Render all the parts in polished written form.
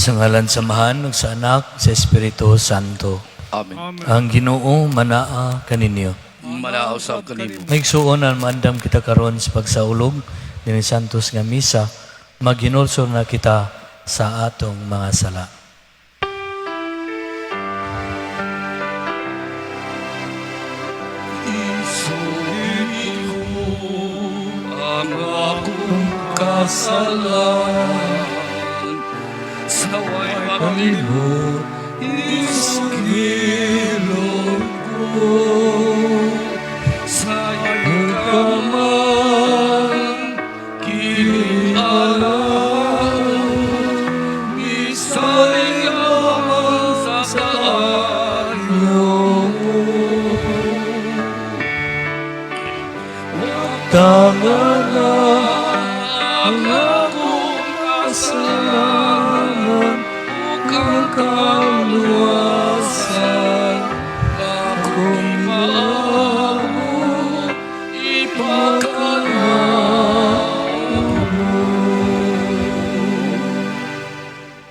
Sa ngalan sa Amahan, ug sa Anak, sa Espiritu Santo. Amen. Ang Ginoo manaa kaninyo. Manaa usab kanimo. Maigsuonan, maandam kita karon sa pagsaulog dinhi Santos nga Misa, maghinulsol na kita sa atong mga sala. Isulit ko ang akong kasalanan sa way Palibot, isugilon ko sa iyong kamay kinialaw misay lamang sa kaayo. Tama na Ang akong kasalanan ug ang kaluwasan akong maamo ipakanaw.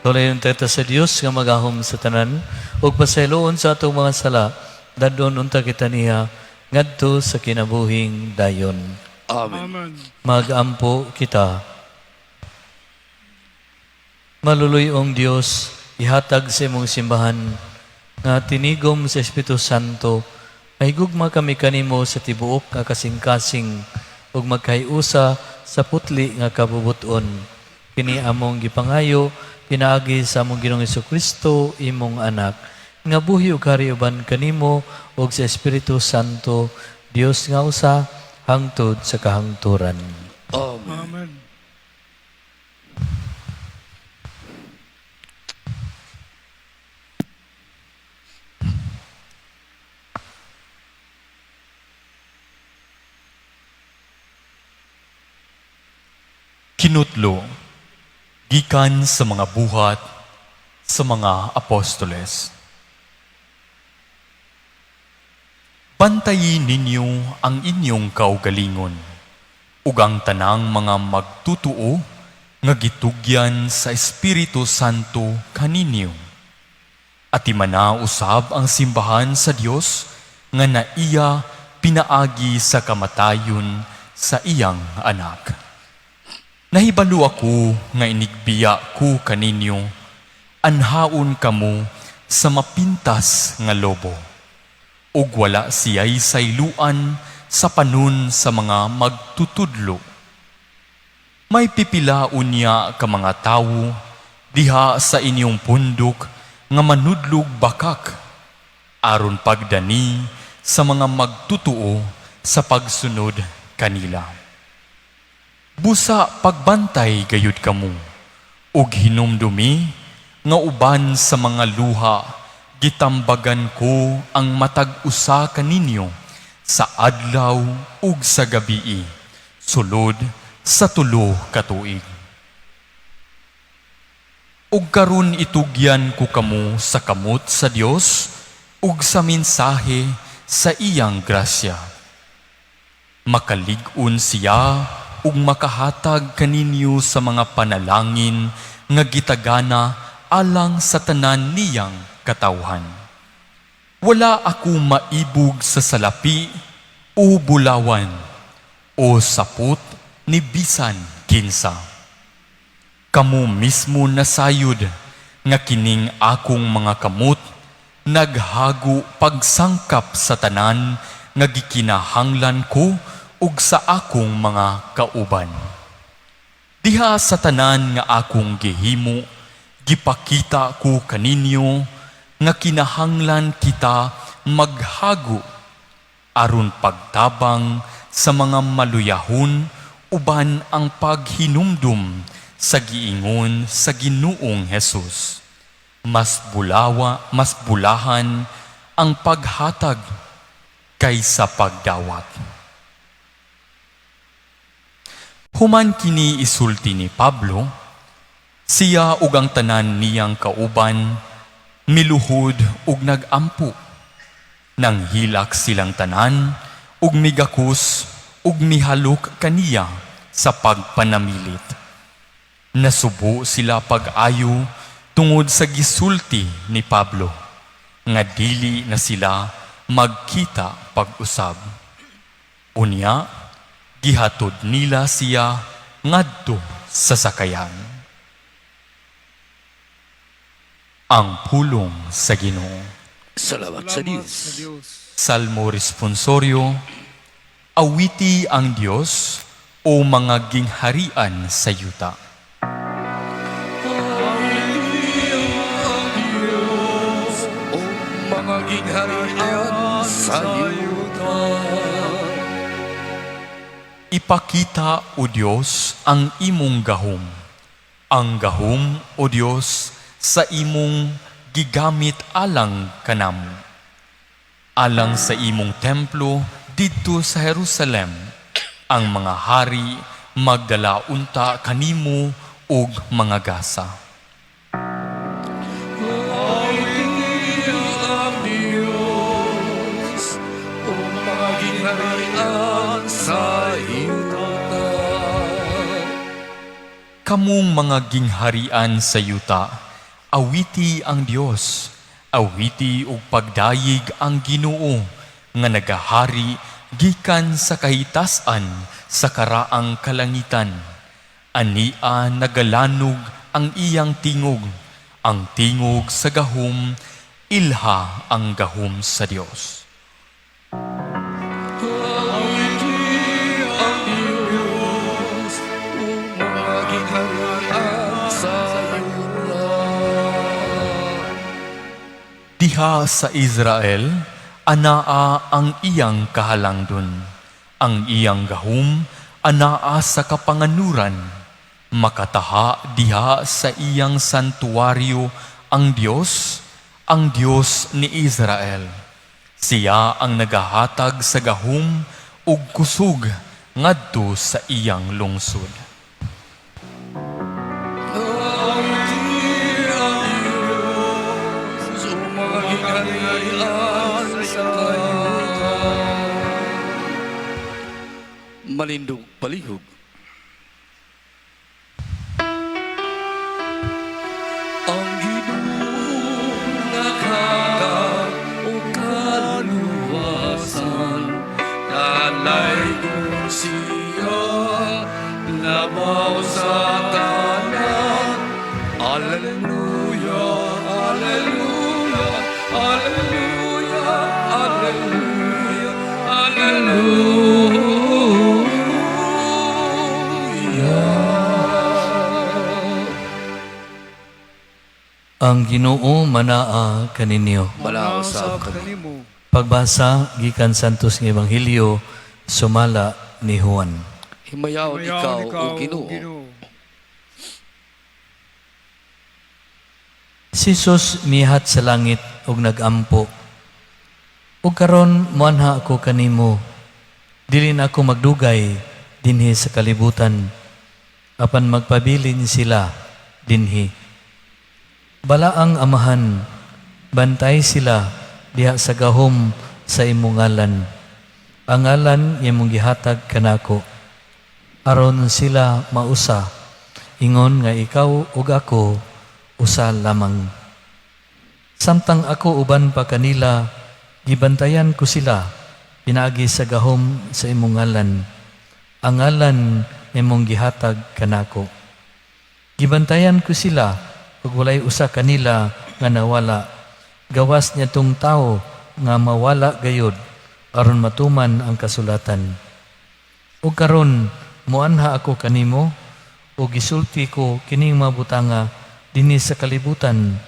Tuloy teta sa Dios nga magahom sa tanan ug pasayloon sa atong mga sala, dadon unta kita niya ngadto sa kinabuhing dayon. Amen. Magampo kita. Maluluyong Dios, ihatag sa imong simbahan nga tinigom sa Espiritu Santo, mahigugma kami kanimo sa tibuok nga kasing-kasing ug magkahiusa sa putli nga kabubuton. Kini among gipangayo pinaagi sa among Ginoong Kristo, imong anak, nga buhi ug hari uban kanimo ug sa Espiritu Santo, Dios nga usa hangtod sa kahangturan. Amen. Kinutlo, gikan sa mga buhat sa mga apostoles. Bantayi ninyo ang inyong kaugalingon, ug ang tanang mga magtutuo nga gitugyan sa Espiritu Santo kaninyo. Atimana usab ang simbahan sa Dios nga naiya pinaagi sa kamatayon sa iyang anak. Nahibalo ako nga inigbiya ko kaninyo, anhaon kamo sa mapintas nga lobo. Ug wala siya'y sayluan sa panon sa mga magtutudlo. May pipilaon niya ka mga tawo diha sa inyong pundok nga manudlog bakak aron pagdani sa mga magtutuo sa pagsunod kanila. Busa pagbantay gayud kamo ug hinumdumi nga uban sa mga luha gitambagan ko ang matag usa kaninyo sa adlaw ug sa gabii sulod sa 3 ka tuig. Ug karon itugyan ko kamo sa kamot sa Dios ug sa mensahe sa iyang grasya. Makalig-on siya ug makahatag kaninyo sa mga panalangin nga gitagana alang sa tanan niyang katawhan. Wala ako maibog sa salapi o bulawan o sapot ni bisan kinsa. Kamo mismo nasayod nga kining akong mga kamot naghago pagsangkap sa tanan nga gikinahanglan ko ug sa akong mga kauban. Diha sa tanan nga akong gihimo, gipakita ko kaninyo nga kinahanglan kita maghago aron pagtabang sa mga maluyahon uban ang paghinumdum sa giingon sa Ginoong Hesus. Mas bulawa, mas bulahan ang paghatag kaysa pagdawat. Human kini isulti ni Pablo, siya ug ang tanan niyang kauban miluhod ug nagampo. Nang hilak silang tanan ug migakus ug mihalok kaniya sa pagpanamilit. Nasubo sila pag-ayo tungod sa gisulti ni Pablo nga dili na sila magkita pag-usab. Unya, gihatod nila siya ngadto sa sakayan. Ang pulong sa Ginoo. Salamat sa Salamat Dios. sa Diyos. Salmo Responsorio. Awiti ang Dios, o mga gingharian sa yuta. O mga gingharian sa yuta. Ipakita, O Dios, ang imong gahom. Ang gahom, O Dios, sa imong gigamit alang kanamo. Alang sa imong templo didto sa Jerusalem, ang mga hari magdala unta kanimo og mga gasa. Awitin ang Diyos, o mga gingharian sa yuta. Kamong mga gingharian sa yuta, awiti ang Dios, awiti og pagdayeg ang Ginoo nga nagahari gikan sa kahitasan sa karaang kalangitan. Ania nagalanog ang iyang tingog, ang tingog sa gahom, ilha ang gahom sa Dios. Awitin ang Diyos, o mga gingharian sa yuta. Diha sa Israel, anaa ang iyang kahalangdon. Ang iyang gahom, anaa sa kapanganuran. Makataha diha sa iyang santuario ang Dios ni Israel. Siya ang nagahatag sa gahom ug kusog ngadto sa iyang lungsod. Awitin ang Diyos, o mga gingharian sa yuta. Malindog palihog. Ang Ginoo naghatag og kaluwasan, dalaygon siya labaw sa tanan. Alleluia, Alleluia, Alleluia, Alleluia, Alleluia. Ang Ginoo manaa kaninyo. Manausab Usab kami. kanimo. Pagbasa gikan Santos nga Ebanghelyo sumala ni Juan. Himayaon Himayaon ikaw, o Ginoo. Si Jesus mihat sa langit ug nagampo. Ug karon moanha ako kanimo. Dili na ako magdugay dinhi sa kalibutan, apan magpabilin sila dinhi. Balaang Amahan, bantay sila diha sa gahom sa imong ngalan. Ang ngalan imong gihatag kanako, aron sila mausa, ingon nga ikaw ug ako usa lamang. Samtang ako uban pa kanila, gibantayan ko sila pinaagi sa gahom sa imong ngalan. Ang ngalan imong gihatag kanako. Gibantayan ko sila ug walay usa kanila nga nawala, gawas niadtong tawo nga mawala gayod, aron matuman ang kasulatan. Ug karon moanha ako kanimo ug gisulti ko kining mga butanga dinhi sa kalibutan,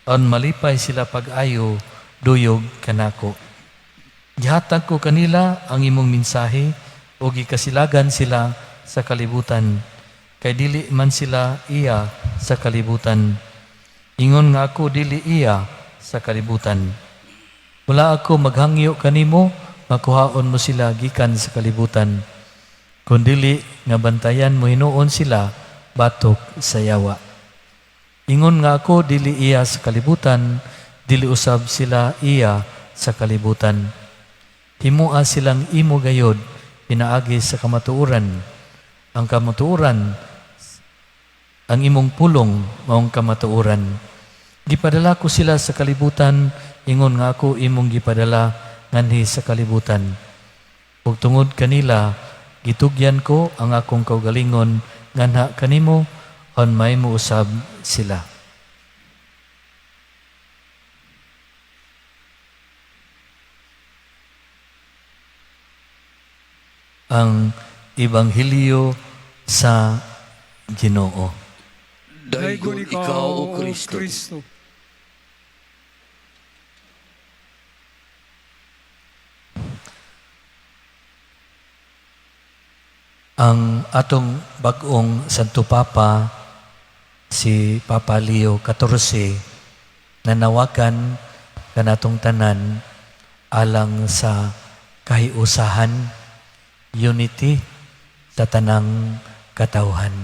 aron malipay sila pag-ayo duyog kanako. Gihatag ko kanila ang imong mensahe ug gikasilagan sila sa kalibutan, kay dili man sila iya sa kalibutan, ingon nga ako dili iya sa kalibutan. Wala ako maghangyo kanimo makuhaon mo sila gikan sa kalibutan, kundili nga bantayan mo hinuon sila batok sa yawa. Ingon nga ako dili iya sa kalibutan, dili usab sila iya sa kalibutan. Himua silang imo gayod pinaagi sa kamatuoran. Ang kamatuoran, ang imong pulong maong kamatuoran. Gipadala ko sila sa kalibutan, ingon nga ako imong gipadala nganhi sa kalibutan. Ug tungod kanila, gitugyan ko ang akong kaugalingon nganha kanimo aron mahimo usab sila. Ang Ebanghelyo sa Ginoo. Daygon ikaw, O Kristo. Kristo. Ang atong bag-ong Santo Papa, si Papa Leo XIV, nanawagan kanatong tanan alang sa kahiusahan, unity sa tanang katawhan.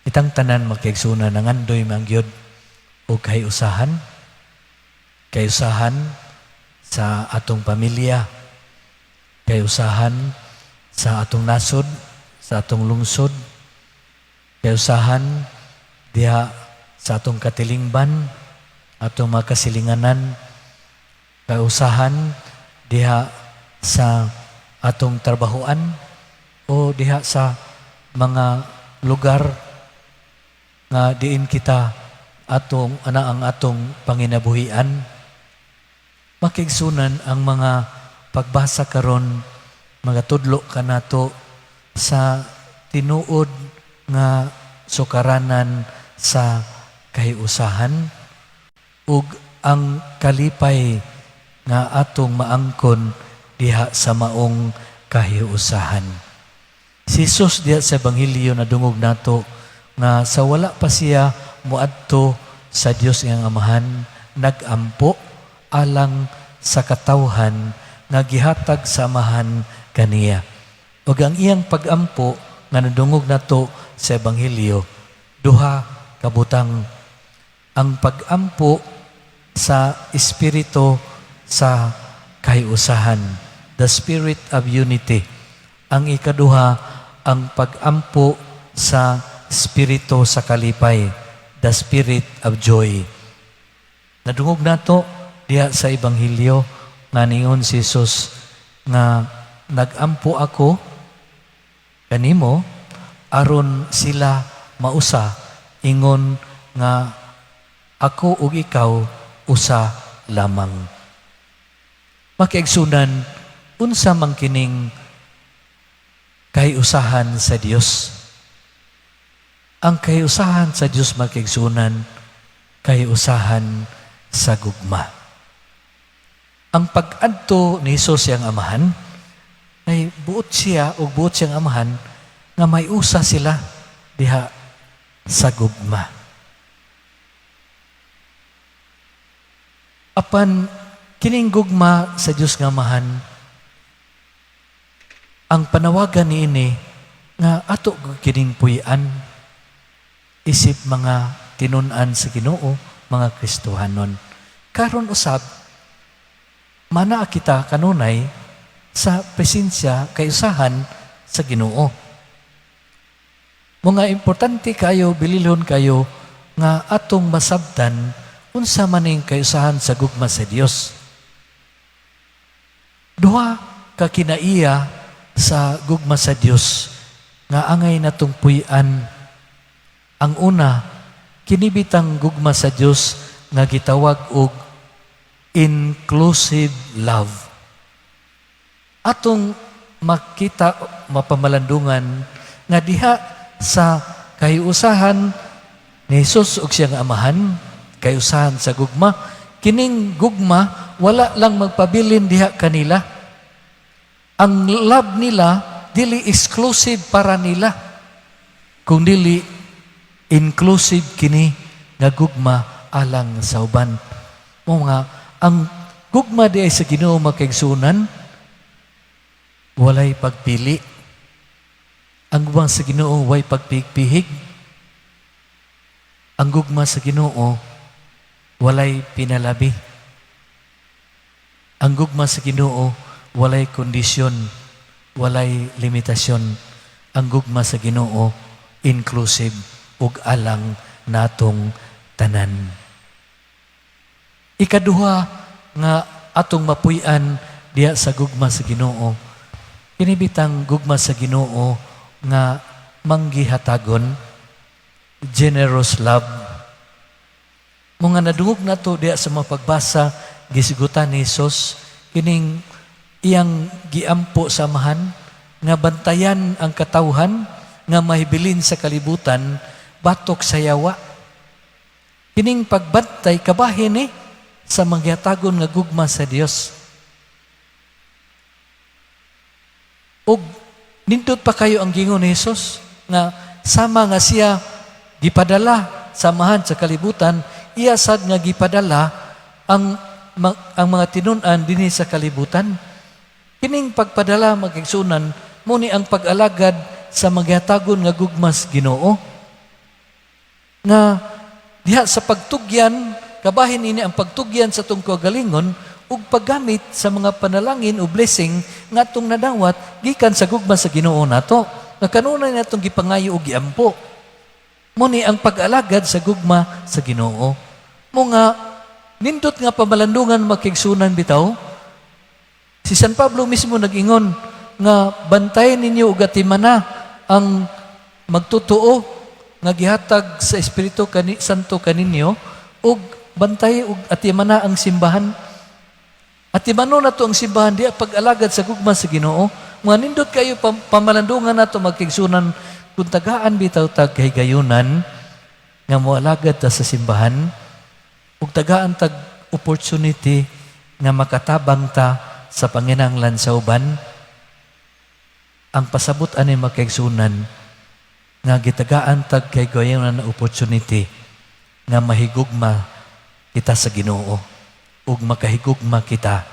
Kitang tanan, mga kaigsuonan, nangandoy man gyud og kahiusahan, kahiusahan sa atong pamilya, kahiusahan sa atong nasod, sa atong lungsod, kahiusahan diha sa atong katilingban, atong mga kasilinganan, kahiusahan diha sa atong trabahoan o diha sa mga lugar nga diin kita atong ana ang atong panginabuhian. Mga kaigsuonan, ang mga pagbasa karon magatudlo kanato sa tinuod nga sukaranan sa kahiusahan ug ang kalipay nga atong maangkon diha sa maong kahiusahan. Si Jesus diha sa Ebanghelyo, nadungog nato nga sa wala pa siya muadto sa Dios iyang Amahan, nagampo alang sa katawhan nga gihatag sa Amahan kaniya. Ug ang iyang pagampo nga nadungog nato sa Ebanghelyo, duha ka butang: ang pagampo sa espiritu sa kahiusahan, the spirit of unity. Ang ikaduha, ang pagampo sa espiritu sa kalipay, the spirit of joy. Nadungog nato diha sa Ebanghelyo nga ningon si Jesus nga nagampo ako kanimo aron sila mausa ingon nga ako ug ikaw usa lamang. Mga kaigsuonan, unsa man kining kahiusahan sa Dios? Ang kahiusahan sa Dios, mga kaigsuonan, kahiusahan sa gugma. Ang pag-adto ni Jesus siyang Amahan, ay buot siya o buot siyang Amahan nga may usa sila diha sa gugma. Apan kining gugma sa Dios nga Amahan, ang panawagan niini nga ato kining puy-an isip mga tinun-an sa Ginoo, mga Kristohanon. Karon usab mana kita kanunay sa presensya kayusahan sa Ginoo. Mga importante kayo, bililhon kayo nga atong masabtan unsa maning kayusahan sa gugma sa Dios. Duha ka kinaiya sa gugma sa Dios nga angay natong puy-an. Ang una, kinibitang gugma sa Dios nga gitawag og inclusive love. Atong makita, mapamalandungan nga diha sa kahiusahan ni Jesus ug siyang Amahan, kahiusahan sa gugma, kining gugma wala lang magpabilin diha kanila. Ang love nila dili exclusive para nila, kung dili inclusive kini nga gugma alang sa uban. Mao nga ang gugma di ay sa Ginoo, mga kaigsuonan, walay pagpili. Ang gugma sa Ginoo way pagpihig. Ang gugma sa Ginoo walay pinalabi. Ang gugma sa Ginoo walay kondisyon, walay limitasyon. Ang gugma sa Ginoo inclusive ug alang natong tanan. Ikaduha nga atong mapuy-an diha sa gugma sa Ginoo, kini bitang gugma sa Ginoo nga manggihatagon, generous love. Mga nadungog nato diha sa mga pagbasa, gisigutan ni Jesus kining iyang giampo sa Amahan nga bantayan ang katawhan nga mahibilin sa kalibutan batok sa yawa. Kining pagbantay kabahin ni sa manggihatagon nga gugma sa Dios. Ug nindot pa kayo ang gingon ni Jesus nga sama nga siya gipadala sa Amahan sa kalibutan, iya sad nga gipadala ang mga tinun-an dinhi sa kalibutan. Kining pagpadala, mga kaigsuonan, mo ni ang pag-alagad sa manggihatagon nga gugma sa Ginoo. Nga diha sa pagtugyan, kabahin ini ang pagtugyan sa atong kaugalingon ug paggamit sa mga panalangin o blessing nga atong nadawat gikan sa gugma sa Ginoo nato. Nga kanunay natong gipangayo og giampo. Mo ni ang pag-alagad sa gugma sa Ginoo. Mo nga nindot nga pamalandungan, mga kaigsuonan, bitaw. Si San Pablo mismo nag-ingon nga bantayan ninyo ug atimana ang magtotoo nga gihatag sa Espiritu Santo kaninyo ug bantay ug atimana ang simbahan. Atimano nato ang simbahan diha pag-alagad sa gugma sa Ginoo. Mga nindot kayo pamalandungan nato, mga kaigsuonan, kung tagaan bitaw tag kahigayunan nga moalagad ta sa simbahan ug tagaan tag opportunity nga makatabang ta sa panginahanglan sa uban. Ang pasabot ani, mga kaigsuonan, nga gitagaan tag kahigayunan na opportunity nga mahigugma kita sa Ginoo ug makahigugma kita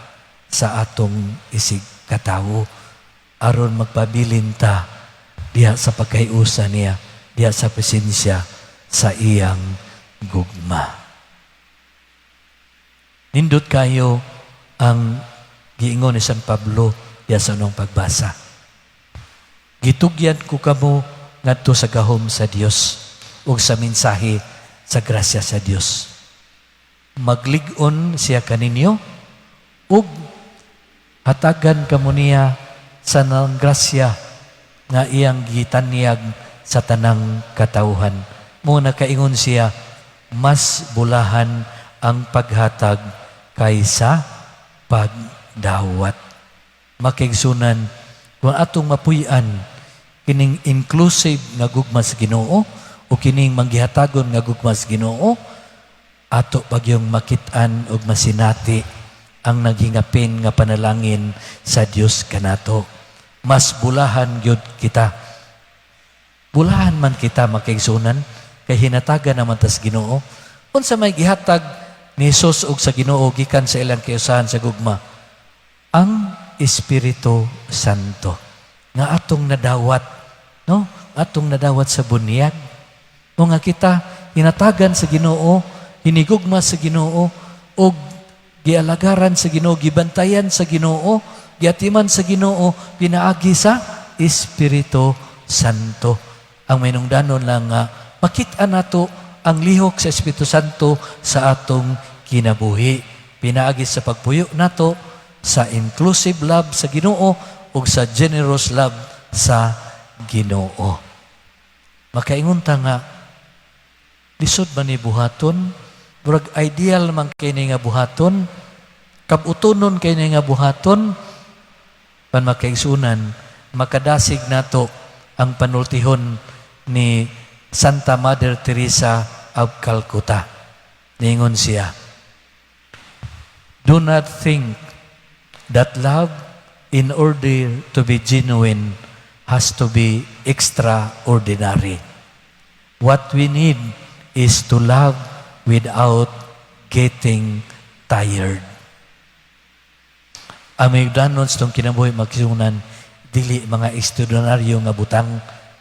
sa atong isig katawo aron magpabilin ta diha sa pagkahiusa niya, diha sa presensya sa iyang gugma. Nindot kayo ang giingon ni San Pablo diha sa unang pagbasa. "Gitugyan ko kamo ngadto sa gahom sa Dios ug sa mensahe sa grasya sa Dios. Maglig-on siya kaninyo ug hatagan kamo niya sa nang grasya nga iyang gitanyag sa tanang katawhan." Mo nakaingon siya, mas bulahan ang paghatag kaysa pagdawat. Mga kaigsuonan, kung atong mapuy-an kining inclusive nga gugma sa Ginoo o kining manggihatagon nga gugma sa Ginoo, ato pagyong makit-an ug masinati ang naghingapin nga panalangin sa Dios kanato. Mas bulahan gyud kita. Bulahan man kita, mga kaigsuonan, kay hinatagan naman tas Ginoo. Unsa may gihatag ni Jesus ug sa Ginoo gikan sa ilang kiusahan sa gugma? Ang Espiritu Santo nga atong nadawat, no? Atong nadawat sa bunyag. Mo nga kita hinatagan sa Ginoo, hinigugma sa Ginoo ug gialagaran sa Ginoo, gibantayan sa Ginoo, giatiman sa Ginoo pinaagi sa Espiritu Santo. Ang mainungdanon lang nga makit-an nato ang lihok sa Espiritu Santo sa atong kinabuhi pinaagi sa pagpuyo nato sa inclusive love sa Ginoo ug sa generous love sa Ginoo. Makaingon ta nga lisod man ni buhaton, murag ideal man kini nga buhaton, kabutonon kini nga buhaton. Pan, mga kaigsuonan, makadasig nato ang panultihon ni Santa Mother Teresa of Calcutta. Ningon siya, "Do not think that love, in order to be genuine, has to be extraordinary. What we need is to love without getting tired." Ang may danon sa itong kinabuhi, mga kaigsuonan, dili mga extraordinaryo nga butang,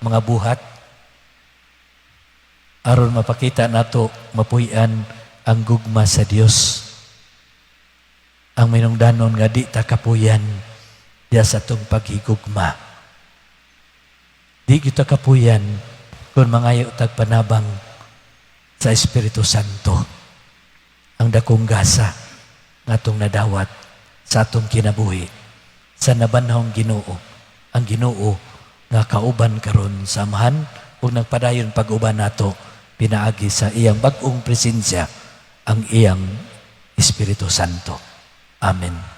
mga buhat. Aron mapakita nato, mapuy-an ang gugma sa Dios. Ang minungdanon nga di ta kapuyan diya sa atong paghigugma. Di kita kapuyan kung mangayo tag panabang sa sa Espiritu Santo. Ang dakong gasa nga atong nadawat sa atong kinabuhi sa nabanhawng Ginoo. Ang Ginoo nga kauban karon sa Amahan ug nagpadayon pag-uban nato pinaagi sa iyang bag-ong presensya, ang iyang Espiritu Santo. Amen.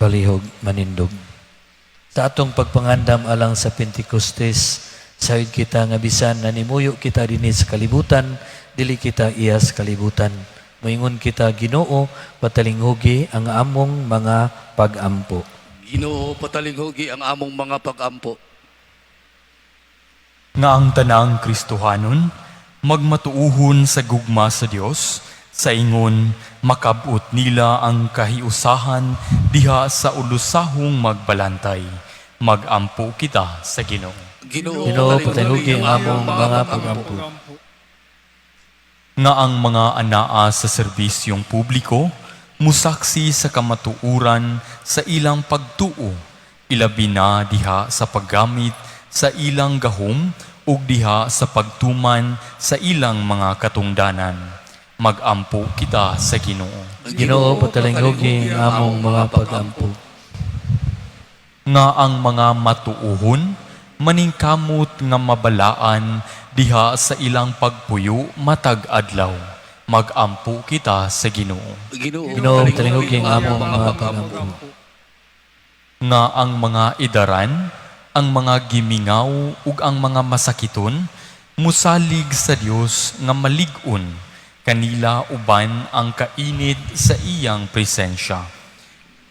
Palihog manindog. Sa atong pagpangandam alang sa Pentecostes, sahid kita nga bisan nanimuyo kita dinhi sa kalibutan, dili kita iya sa kalibutan. Moingon kita, Ginoo, patalinghugi ang among mga pagampo. Ginoo, patalinghugi ang among mga pagampo. Nga ang tanang Kristohanon magmatuuhon sa gugma sa Dios, sa ingon makabot nila ang kahiusahan diha sa ulusahong magbalantay. Magampo kita sa Ginoo. Ginoo, Ginoo, patalinghugi ang among mga pagampo. Nga ang mga anaa sa serbisyong publiko musaksi sa kamatuuran sa ilang pagtuo, ilabi na diha sa paggamit sa ilang gahom ug diha sa pagtuman sa ilang mga katungdanan. Magampo kita sa Ginoo. Ginoo, patalinghugi ang among mga pagampo. Nga ang mga matuuhon maningkamot nga mabalaan diha sa ilang pagpuyo matag adlaw. Magampo kita sa Ginoo. Ginoo, Ginoo, patalinghugi ang among mga pagampo. Nga ang mga idaran, ang mga gimingaw ug ang mga masakiton musalig sa Dios nga malig-on kanila uban ang kainit sa iyang presensya.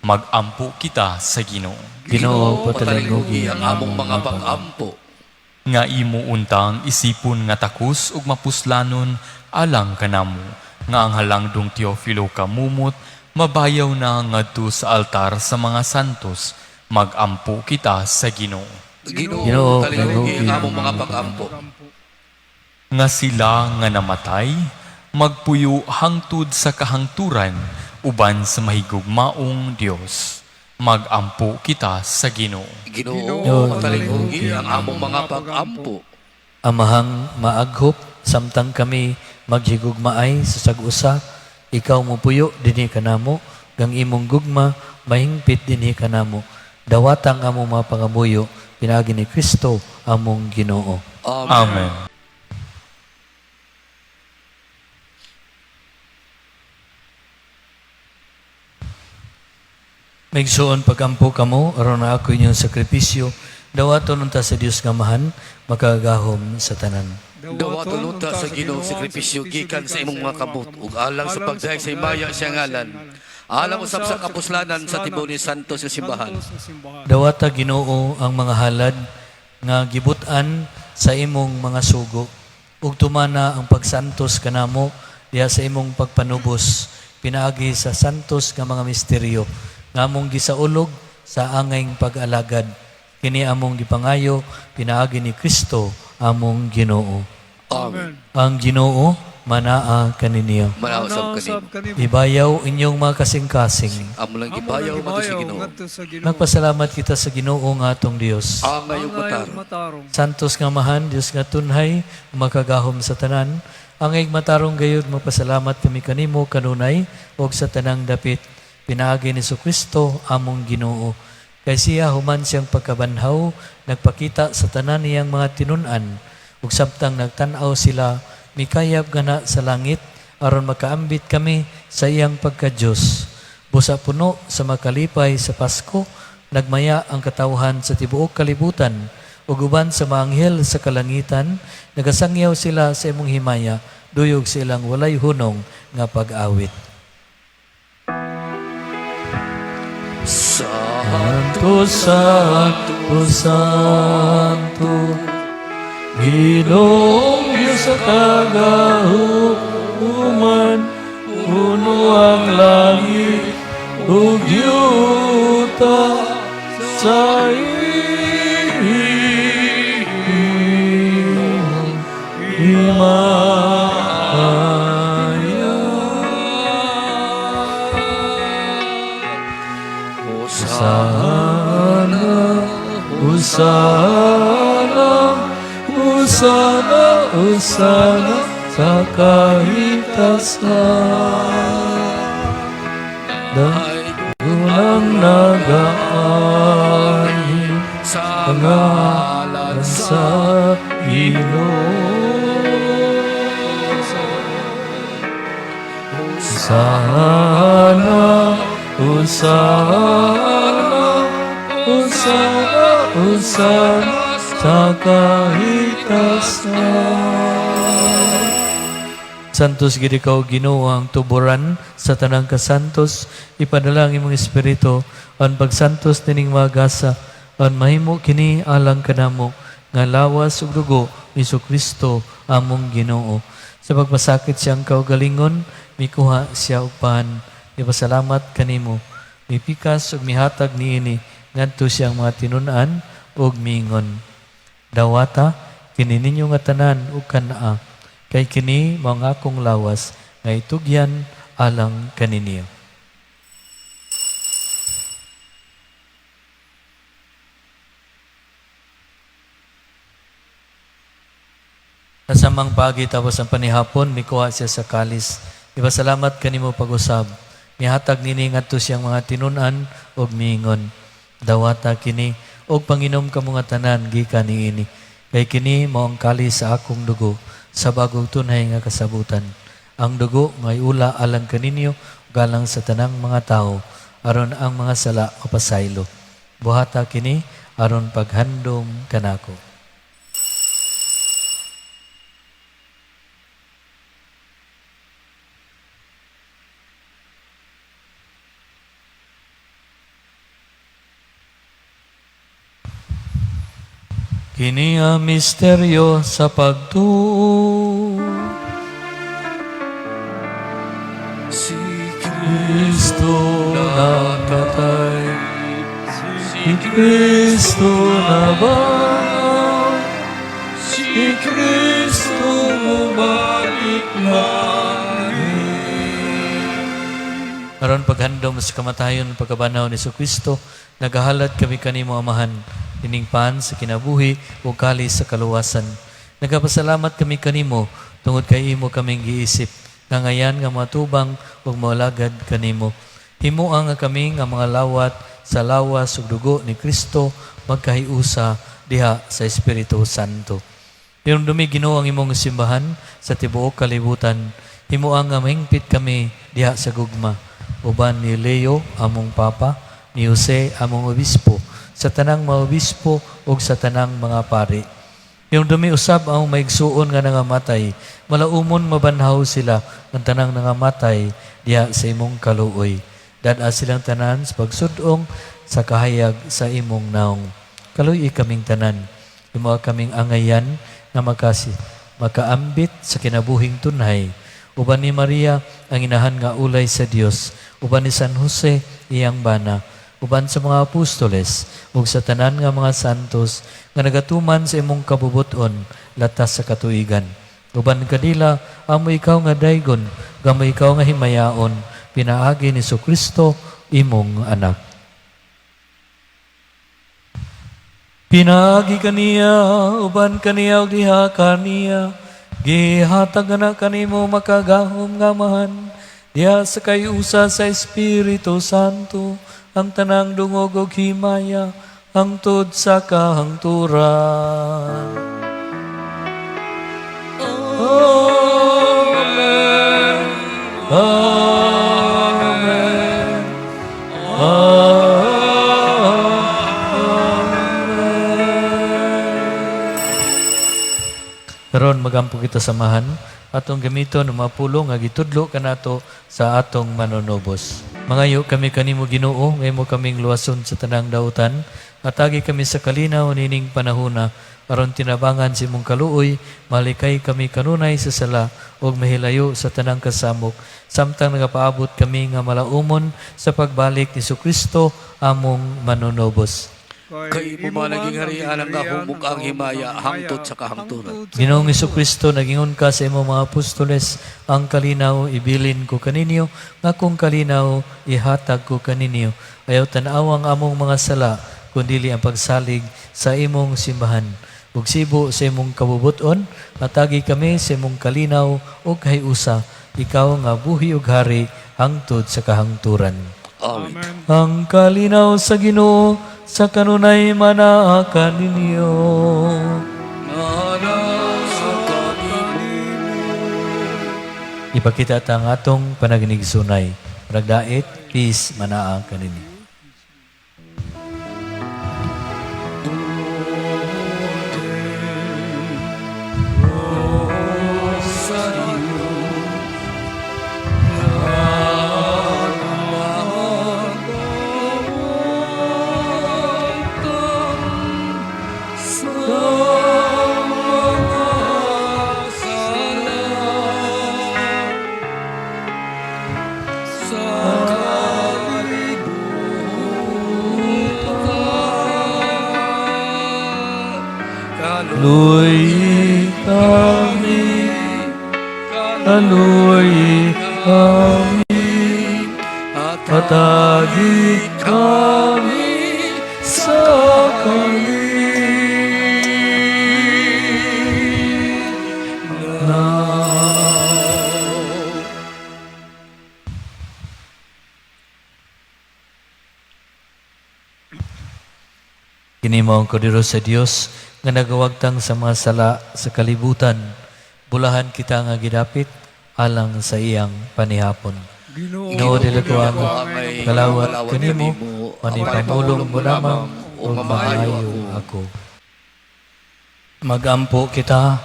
Magampo kita sa Ginoo. Ginoo, patalinghugi ang among mga pagampo. Nga imo untang isipon nga takos ug mapuslanon alang kanamo nga ang halangdong Teofilo kamumot mabayaw na ngadto sa altar sa mga santos. Magampo kita sa Ginoo. Ginoo, Ginoo, patalinghugi ang among mga pagampo. Nga sila nga namatay magpuyo hangtod sa kahangturan uban sa mahigugmaong Dios. Magampo kita sa Ginoo. Ginoo, Ginoo, patalinghugi ang among mga pagampo. Amahang maaghop, samtang kami maghigugmaay sa sag-usa, ikaw mopuyo dinhi kanamo, gang imong gugma mahingpit dinhi kanamo. Dawata ang among mga pangamuyo, pinaagi ni Kristo among Ginoo. Amen. Amen. Migsuon, pagampo kamo aron na ako inyong sakripisyo dawaton unta sa Dios nga Amahan, makagagahom sa tanan. Dawaton unta sa Ginoo sakripisyo gikan sa imong mga kamot ug alang sa pagdayeg sa himaya sa ngalan. Alang usab sa kapuslanan sa tibuok ni santo sa simbahan. Dawata, Ginoo, ang mga halad nga gibut-an sa imong mga sugo ug tumana ang pagsantos kanamo diha sa imong pagpanubos pinaagi sa santos nga mga misteryo nga among gisaulog sa angayng pag-alagad. Kini among gipangayo pinaagi ni Kristo among Ginoo. Amen. Ang Ginoo manaa kaninyo. Manaw sab kanimo. Ibayaw inyong mga kasing-kasing. Amo lang gibayaw ngadto sa Ginoo. Magpasalamat kita sa Ginoo nga atong Dios. Angay ug matarong. Santos nga Amahan, Dios nga tunhay, makagahom sa tanan, angay matarong gayud, magpasalamat kami kanimo kanunay ug sa tanang dapit pinaagi ni Kristo among Ginoo. Kay siya, human siyang pagkabanhaw, nagpakita sa tanan niyang mga tinun-an, ug samtang nagtan-aw sila, mikayab gana sa langit aron makaambit kami sa iyang pagka-Dios. Busa puno sa makalipay sa Pasko, nagmaya ang katawhan sa tibuok kalibutan, ug uban sa mga anghel sa kalangitan, nagasangyaw sila sa imong himaya, duyog sa ilang walay hunong nga pag-awit. Santo, Santo, Santo, Santo, Ginoong Diyos sa kagahuman, puno ang langit ug yuta sa iyong himaya. Hosana, Hosana, Hosana, Hosana sa kahitasan. Daghang nagaanhi sa ngalan sa Ginoo. Hosana, Hosana, Hosana, Hosana sa kahitasan. Santos gid ikaw Ginoo, ang tuboran sa tanang kasantos. Ipadala ang imong espiritu ang pagsantos nining mga gasa aron mahimo kini alang kanamo nga lawas ug dugo ni Kristo among Ginoo. Sa pagpasakit siyang kaugalingon, mikuha siya og pan, nipasalamat kanimo, mipikas ug mihatag niini ngadto siyang mga tinun-an ug miingon: "Dawata kini ninyo nga tanan ug kan-a, kay kini mao ang akong lawas nga itugyan alang kaninyo." Sa samang pagi tapos ang panihapon, mikuha siya sa kalis. Ipasalamat kanimo pag-usab. Mihatag nini ngadto siyang mga tinun-an ug miingon: "Dawata kini ug panginom kamo nga tanan gikan niini. Kay kini mao ang kalis sa akong dugo sa bagong tunay nga kasabutan. Ang dugo nga iula alang kaninyo ug alang sa tanang mga tawo aron ang mga sala mapasaylo. Buhata kini aron paghandom kanako." Kini ang misteryo sa pagtuo. Si Kristo napatay, si Kristo nabanhaw, si Kristo mubalik langit. Aron paghandom sa kamatayon pagkabanhaw ni Kristo, nagahalad kami kanimo, Amahan, ining pan sa kinabuhi ug kalis sa kaluwasan. Nagapasalamat kami kanimo tungod kay imo kaming giisip nga ngayan nga matubang ug moalagad kanimo. Himoa nga kami nga mga lawat sa lawas ug dugo ni Kristo magkahiusa diha sa Espiritu Santo. Hinumdumi, Ginoo, ang imong simbahan sa tibuok kalibutan. Himoa nga mahingpit kami diha sa gugma, uban ni Leo among Papa, ni Jose among obispo, sa tanang mga obispo ug sa tanang mga pari. Hinumdumi usab ang maigsuon nga nangamatay, malaumon mabanhaw sila ng tanang nangamatay diha sa imong kaluoy. Dad-a silang tanan sa pagsudong sa kahayag sa imong naong. Kaluy-i kaming tanan. Himoa kaming angayan nga makaambit sa kinabuhing tunhay. Uban ni Maria, ang inahan nga ulay sa Dios, uban ni San Jose, iyang bana, uban sa mga apostoles, ug sa tanan nga mga santos nga nagatuman sa imong kabubuton latas sa katuigan. Uban kanila, amo ikaw nga daygon, gamo ikaw nga himayaon, pinaagi ni Kristo imong anak. Pinaagi kaniya, uban kaniya ug diha kaniya, gihatag na kanimo makagahom nga Amahan, diha sa kay-usa sa Espiritu Santo, ang tanang dungog ug himaya, hangtod sa kahangturan. Amen. Amen. Amen. Karon magampo kita sa Amahan, atong gamiton ang mga pulong nga gitudlo kanato sa atong manunubos. Mangayo kami kanimo, Ginoo, nga imo kaming luwason sa tanang dautan, atagi kami sa kalinaw nining panahona aron tinabangan sa imong kaluoy, malikay kami kanunay sa sala ug mahilayo sa tanang kasamok samtang nagapaabot kami nga malaumon sa pagbalik ni Kristo among manunubos. Kay imo man ang gingharian, ang gahom ug ang himaya hangtod sa kahangturan. Ginoong Kristo, nagingon ka sa imong mga apostoles, "Ang kalinaw ibilin ko kaninyo, nga akong kalinaw ihatag ko kaninyo. Ayaw tan-awa ang among mga sala, kundili ang pagsalig sa imong simbahan. Ug sibo sa imong kabubuton, hatagi kami sa imong kalinaw ug kahiusa, ikaw nga buhi ug hari hangtod sa kahangturan." Amen. Ang kalinaw sa Ginoo sa kanunay manaa kaninyo. Manaa kanimo. Ipakita ta ang atong panaginigsunay. Nagdait, peace manaa kaninyo. Kaluoyi kami, kaluoyi kami, hatagi kami sa kalinaw. Kini mao ang kordero sa Dios nga nagawagtang sa mga sala sa kalibutan. Bulahan kita nga gidapit alang sa iyang panihapon. Ginoo, dili ko angay kalawat kanimo, manipamulong mo lamang ug maayo ako. Magampo kita.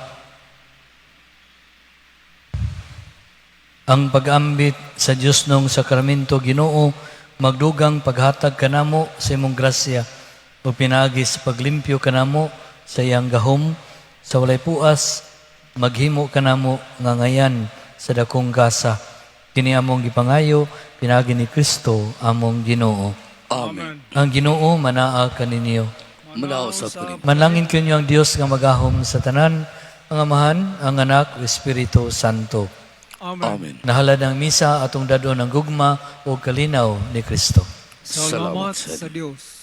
Ang pag-ambit sa Dios nung sakramento, Ginoo, magdugang paghatag kanamo sa imong grasya ug pinaagi sa paglimpyo kanamo sa iyang gahom sa walay puas, maghimo kanamo nga ngayan sa dakong gasa. Kini among gipangayo pinaagi ni Kristo among Ginoo. Amen. Ang Ginoo manaa kaninyo. Manaa usab kanimo. Manlangin kanyo ang Dios nga magahom sa tanan, ang Amahan, ang Anak, ug Espiritu Santo. Amen. Nahalad ang misa, atong dadon ang gugma o kalinaw ni Kristo. Salamat Salamat sa sa Dios.